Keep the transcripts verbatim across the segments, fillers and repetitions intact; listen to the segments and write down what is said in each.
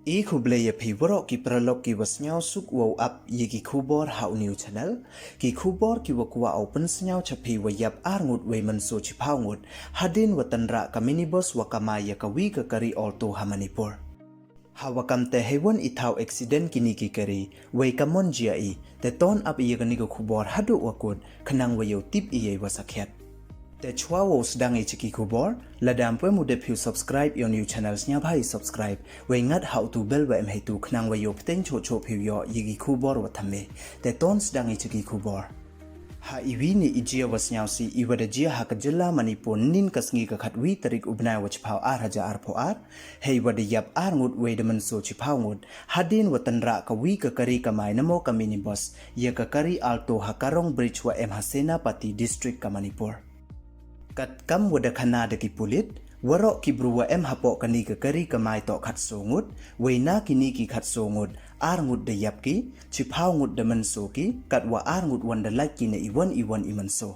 I khublei ya phi waroh ki paralok ki wa sniawsuk wow ap ya ki khubor ha u new channel. Ki khubor ki wa kwah u pynsniaw cha phi wa yap ar ngut wei mynsaw chiphaw ngut hadien wa tynrah ka minibus wa kamai ya ka wi ka kari Alto ha Manipur. Ha wa kam te heiwon i thaw accident kini ki kari, wei kamon jia i, te ton ap ya kani ka khubor haduh wa kut, khnang wa yow tip i ya i wa sakhiat. Te chwa wow sdang i cha ki khubor, lada ym pu em u dep phi u subscribe ya u new channel, sniawbha i subscribe, wei ngat ha u tu bell wa em heitu khnang wa yow pteng choh choh phi u yoh ya ki khubor wa thymme. Te ton sdang i cha ki khubor. Ha i wi ni i jia wa sniawsih i wa da jia ha ka jylla Manipur nin ka sngi ka khatwi tarik u bnai wa chiphaw ar hajar arphaw ar, hei wa da yap ar ngut wei da mynsaw chiphaw ngut hadien wa tynrah ka wi ka kari kamai namo ka minibus ya ka kari Alto ha Karong Bridge wa em ha Senapati District ka Manipur. Katkam wa da khana da ki pulit, waroh ki bru wa em hapoh kani ka kari kamai toh khatsaw ngut, wei na kini ki khatsaw ngut, ar ngut da yap ki, chiphaw ngut da mynsaw ki, katwa ar ngut wan da lait ki na iwon iwon i mynsaw.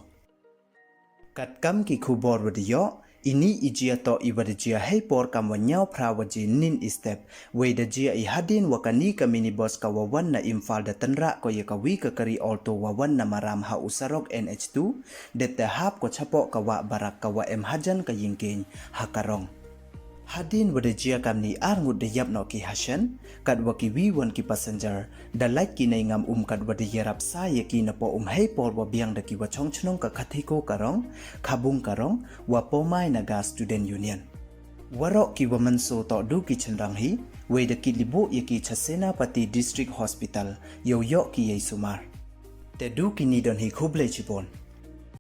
Katkam ki khubor wa da yoh, ini i jia toh i wa da jia heipor kam wa ynñiaw phra waje nin i step, wei da jia i hadien wa kani ka minibus ka wa wan na Imphal da tynrah ko ya ka wi ka kari Alto wa wan na Maram ha u sarok N H two, dep te hap ko chapoh ka wah Barak ka wa em hajan ka Yingkieng ha Karong. Hadien wa da jia kamni, ar ngut da yap noh ki hashen, katwa ki wi won ki passenger da lait ki nei ngam um katwa da yarap sa ya ki napoh um heipor wa biang da ki wa chong chnong ka Khathiko Karong, Khabung Karong, wa Poumai Naga Student Union. Waroh ki wa mynsaw toh du ki chynrang hi, wei da kit libuh ya ki cha Senapati District Hospital yow yoh ki yei sumar. Te du kini don hi, khublei chibun.